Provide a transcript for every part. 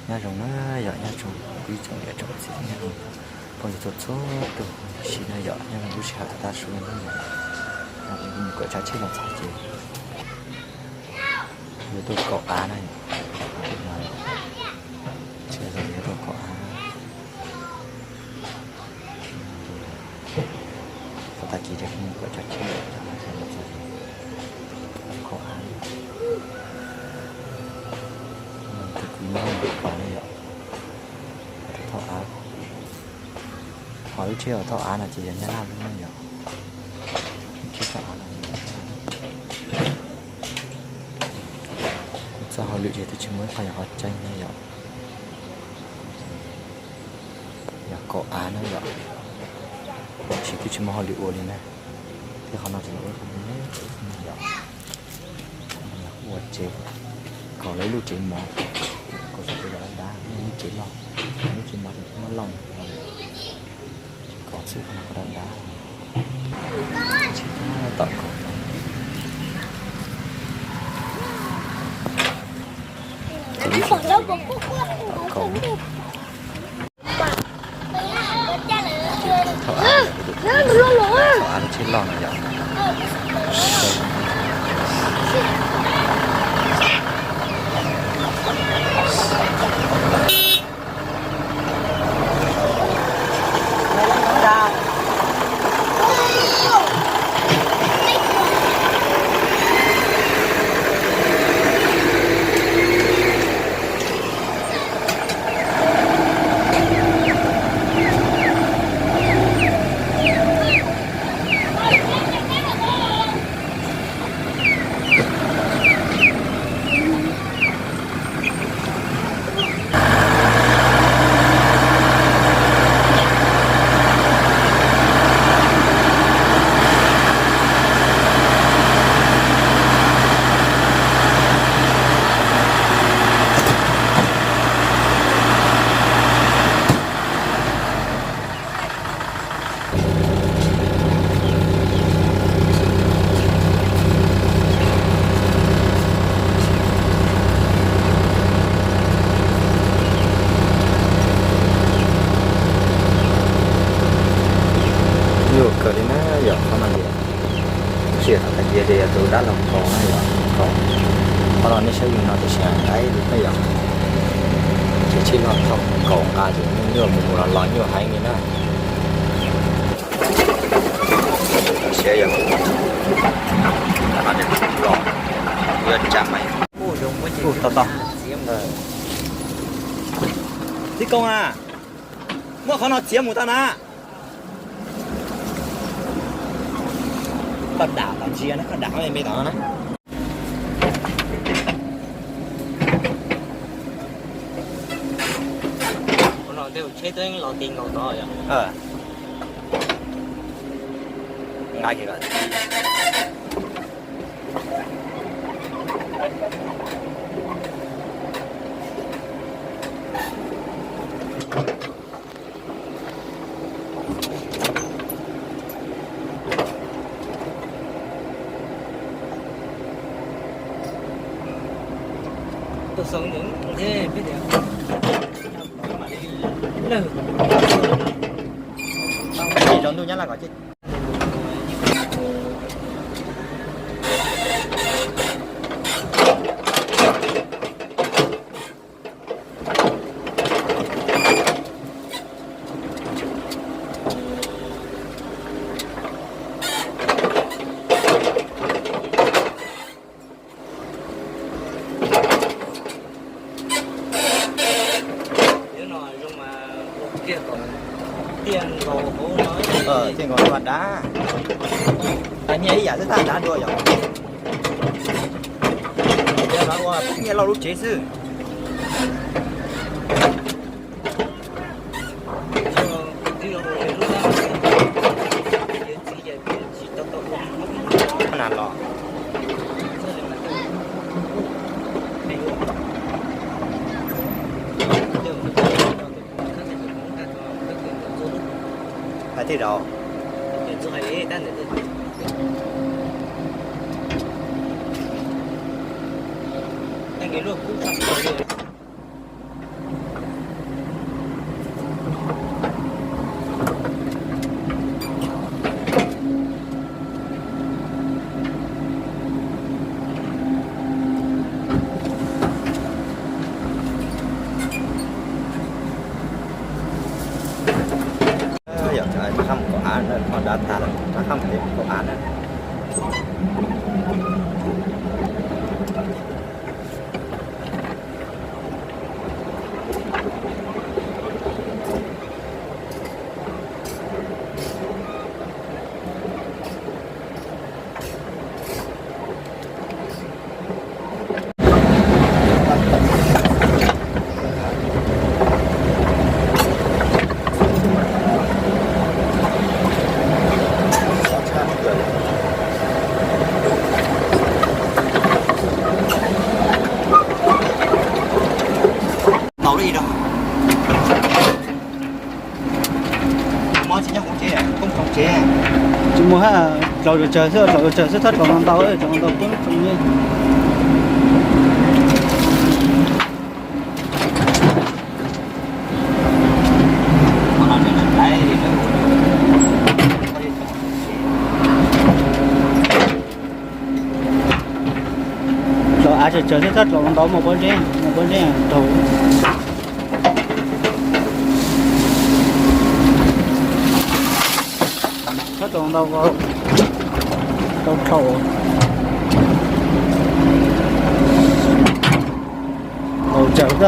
Nyob zoo na yom, nyob zoo kuv ib tsoom niam tsoom txiv, nyob zoo phooj ywg txhua txhua tus, tam sim no yom nyob zoo lub sij hawm tav su no yom, no kuv mus kawm tshav tsheb los txog ces yuav tuaj kaum av na yom, tsheb zoo yuav tuaj kaum av. Tag kis ces kuv mus kawm tshav tsheb los txog ces kaum av, tus kwv nyob pom ne yom, thauj av. Ho lub tsheb uas thauj av no ces yog Nyab Laj lub na yom. Lub tsheb thauj av no, txoj hauj lwm ces twb tsis muaj ib qho yog qhov tseeb na yom. Yog kaum av na yom, tiam sis twb tsis muaj hauj lwm ua li na. Thiab qhov no ces yog ua tsev, kaum lawv ib lub tsev mov, kaum tau tej yam dab dab, lub tsev loj, lub tsev mov ces muab lauj, tsis kaum xwb, qhov no dab dab, tsis tom kaum. Tom kaum. Thauj av, thauj av lub tsheb loj no yom. Yuav kawg li na yom, qhov no ces, tab sis thaum tag kis ces yog tus dab laug kaus na yom, kaus. Qhov no nej saib li no tiam sis nqaij li na yom, ces tsheb loj thauj kaus nqa ces nyuaj mus mus los los nyuaj heev li na. Siab yog, los, yuav tsa mas, tau tau. Txiv Koob a, muab qhov no txiav mus tau na. Koj dam tom tsis yog na, koj dam me me tom no na. Ua no tej tsheb twb los ti nkaus tod yom. Nqa kiag kom Tsis tsaus ntuj Nyab Laj kom ces. Tiaj nkaus ua dav, nyiaj ib yam xwb, thaj dav dua yom. Nyiaj loj lub tsev xwb. Na los. Hais thiaj zaum. Av na, kho dav tag lawm, rov qab mus ntes kuv tus av na. Tau li rau. Mob tsis nyob hauv tsev, poob tsoom tsev. Tsis muaj hab, dlaus tsawg xwb, dlaus tsawg xwb, txhob dlaus ntau ntau, dlaus ntau ntau poob tsoom ne. Dlaus av tsawg tsawg xwb, txhob dlaus ntau ntau, muaj pob zeb, muaj pob zeb raug. Txhob dlaus ntau, tau dhau. Tau tsawg xwb.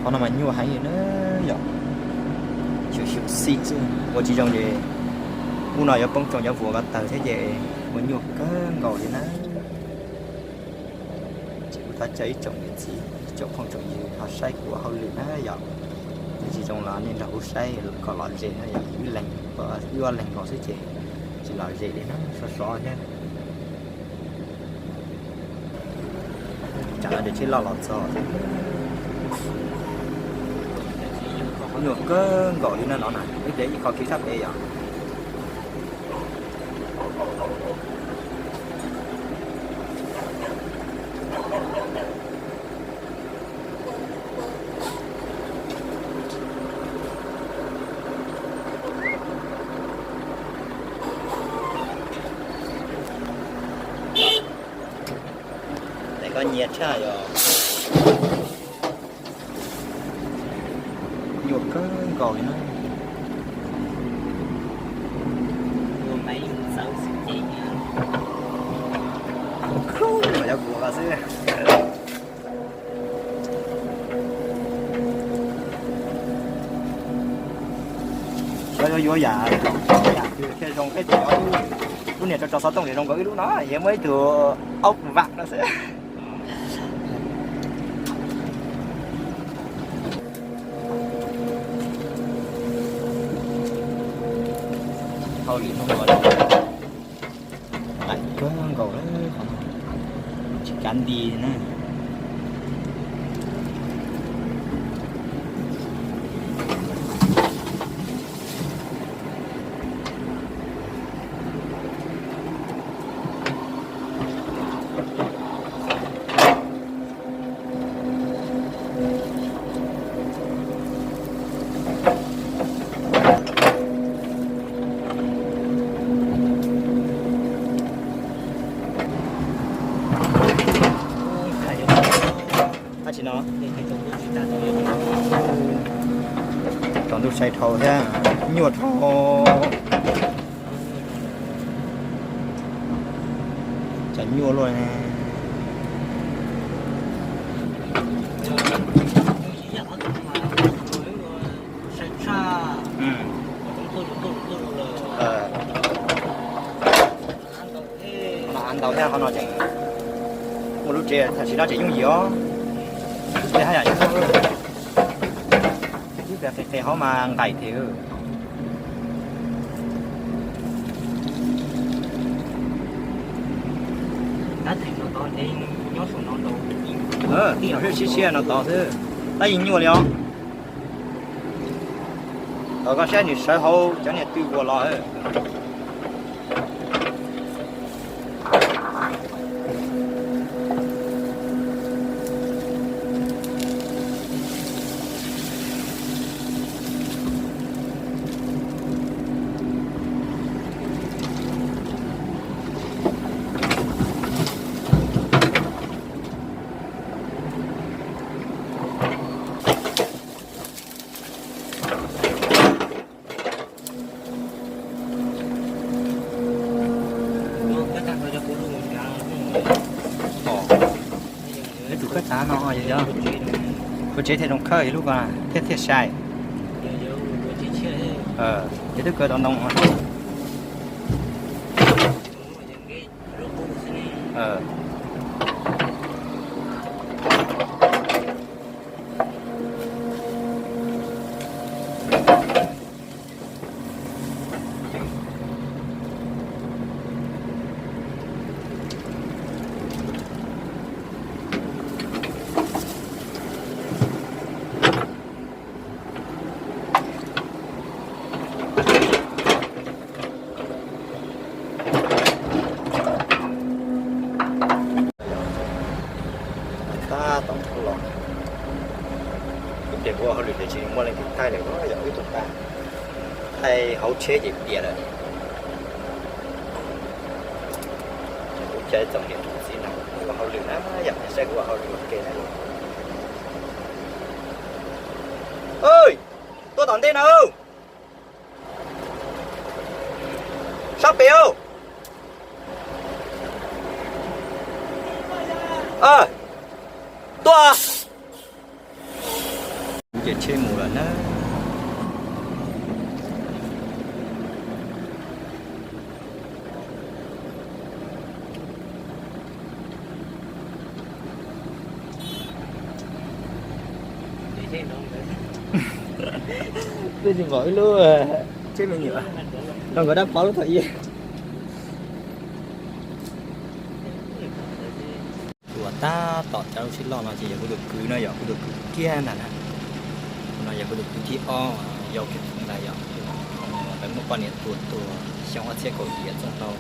Qhov no mas nyuaj heev li na yom. Xyuam xim xwb ua tsis zoo ces hnub no yuav poob tsoom cov vuas ko taw thiab ces ua nyuaj kawg nkaus li na. Ces kuv thov caw ib tsoom niam txiv, ib tsoom phooj tsoom ywg ho saib kuv ua hauj lwm na yom. Tsis zoo los nej nrog kuv saib kom lom zem na yom. Wb leeg, wb ob leeg nkaus xwb ces tsis lom zem li na, sov sov thiab. Tsam no ces tsheb loj los txog. Nyuaj kawg nkaus li no no na, ib pliag ib qho kiv sab pem yom. Koj nyiam tshaj yom. Nkaus li na. Ua maiv txawv xwb ces, khub mas yog kuv xwb. Xyov yuav yuav yam, yam twg thiaj zoo peb cov lub niag tso tso xov tooj ces zoo nkaus ib lub no, yog muaj ib tug aub vam no xwb. Hauj lwm hnub no nqaim kawg nkaus lawm, tsis kav nti na. Tsaus ntuj sai dhau thiab, nyuaj dhau. Cas nyuaj luaj ne. Qhov no av ntau thiab, qhov no tseem muaj lub tsev, tam sim no tseem yooj yim os. Lub tsev haj yam yooj yim, ib pliag qis qis hauv mas nqaim thiab. Sib siab no tod xwb, tab yeej nyuaj li os. Thaum koj saib nws sawv hauv cov niag tw vuas los. Ib tug khawb tav no, kuv tsev thiaj zoo khawb ib lub ko thiab thiaj sai. Ces twb kaw tau ntoo. Tab tom los, ib pliag kuv ua hauj lwm ces tsis muaj leej twg thaij lawm, yog wb tug tag thaij hauv tsheb ces piam lawm. Kuv cav txoom niam txiv no ua hauj lwm na yom, saib kuv ua hauj lwm ua ke na. Tuaj tom ntej na. Sab pem. Tuaj. Ces tsheb mus lawm na. Twb tsis npaum ib lub tsheb me nyuam, rau nkawd dab pov lub thaum ub. Tus uas tab tom cav lub tsheb loj no ces yog kuv tus kwv no, yog kuv tus kwv kiag ntag na. Tus no yog kuv tus kwv thib ob, yau kiag ntag yog. Lawv muaj poj niam tuag tuag xyoo ob txhiab kaum yim txooj hlau,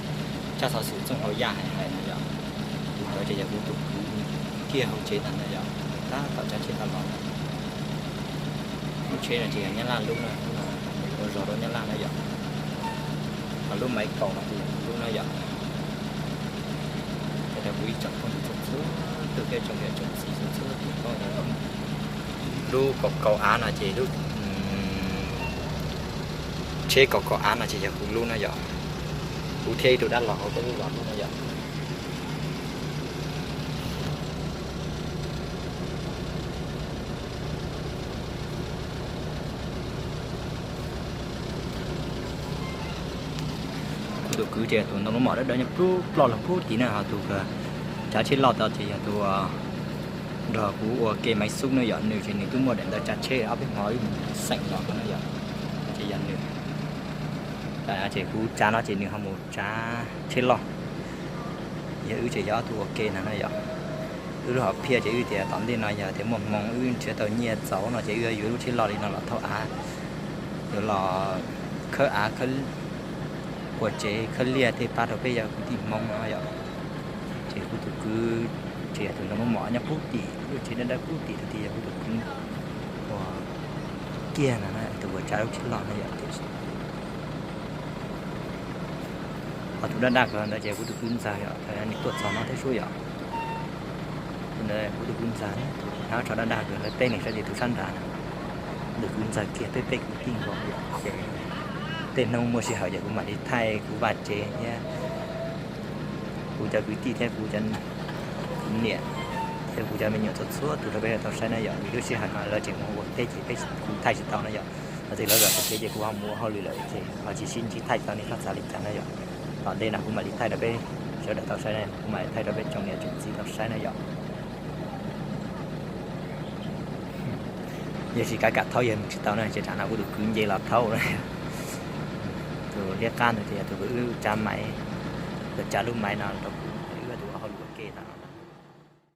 tshaj xov xwm txooj hlau yaj hais hais no yog. Tus ntawd ces yog kuv tus kwv kiag hauv tsev ntag na yog, tab tom cav tsheb tau los. Lub tsheb no ces yog Nyab Laj lub na, ua zog rau Nyab Laj na yom. Ho lub Maiv Kaus no ces yog lub no yom. Ces rau kuv ib tsoom phooj ywg txhua txhua tus thiab tsoom niam tsoom txiv txhua txhua tus paub ntawd. Lub kaus kaus av no ces lub Tsheb kom kom av no ces yog kuv lub no yom. Kuv thiab ib tug dab laug hauv peb lub zos lub no yom. Kuv tus kwv ces tus ntoo lub mom dawb dawb nyob ploj los pub tim na, ho tus tsav tsheb loj tod ces yog tus nrog kuv ua ke Maiv Xub na yom, nws ces nws twb muaj daim ntawv tsav tsheb ob peb hmo wb mus xeem los no yom. Ces yog nws, ces kuv tsav no ces nws ho mus tsav tsheb loj. Yog wb ces yog ob tug ua ke no na yom. Wb lub hom phiaj ces wb tias tom ntej no yog tias muaj hmoo wb nrhiav tau nyiaj txaus no ces wb yuav lub tsheb loj li no los thauj av, yuav los khawb av, ua tsev khawb liaj tej pab rau peb yog kwv tij Hmoob no yom. Ces kuv tus kwv, ces yog tus ntoo lub mom nyob pub tim, lub tsev dawb dawb pub tim rau tias yog kuv tus kwv ua kiag no, tus uas tsav lub tsheb loj no yom. Ho tus daj daj kawg ntawd ces kuv tus kwv ntxawg yom, nws tuaj txog no thiab sub yom. Tus ntawd kuv tus kwv ntxawg, tus hnab tsho daj daj kawg ntawd teb nws sab ces tus sab nrad na. Tus kwv ntxawg kiag peb peb kwv tij nkaus yom, ces tej hnub muaj sij hawm ces kuv mam li thaij kuv vaj tsev thiab kuv cov kwv tij thiab kuv cov, kuv niam thiab kuv cov me nyuam txhua txhua tus rau peb tau saib na yom. Vim lub sij hawm no lawv tseem mus ua teb ces peb, kuv thaij tsis tau na yom. Txij lawv los ua teb ces kuv ho mus ua hauj lwm lawm ces ho tsis sib ntsib, thaij tsis tau nej txhob xav li cas na yom. Tom ntej no kuv mam li thaij rau peb sawv daws tau saib na, kuv mam li thaij rau peb tsoom niam tsoom txiv tau saib na yom. Yog tsis kav kam thaub yog mus tsis tau na, ces tsam no kuv tus kwv nce los thaub na. Tus liab qab ntawd ces yog tus kwv wb tsav maiv, tus tsav lub maiv no rau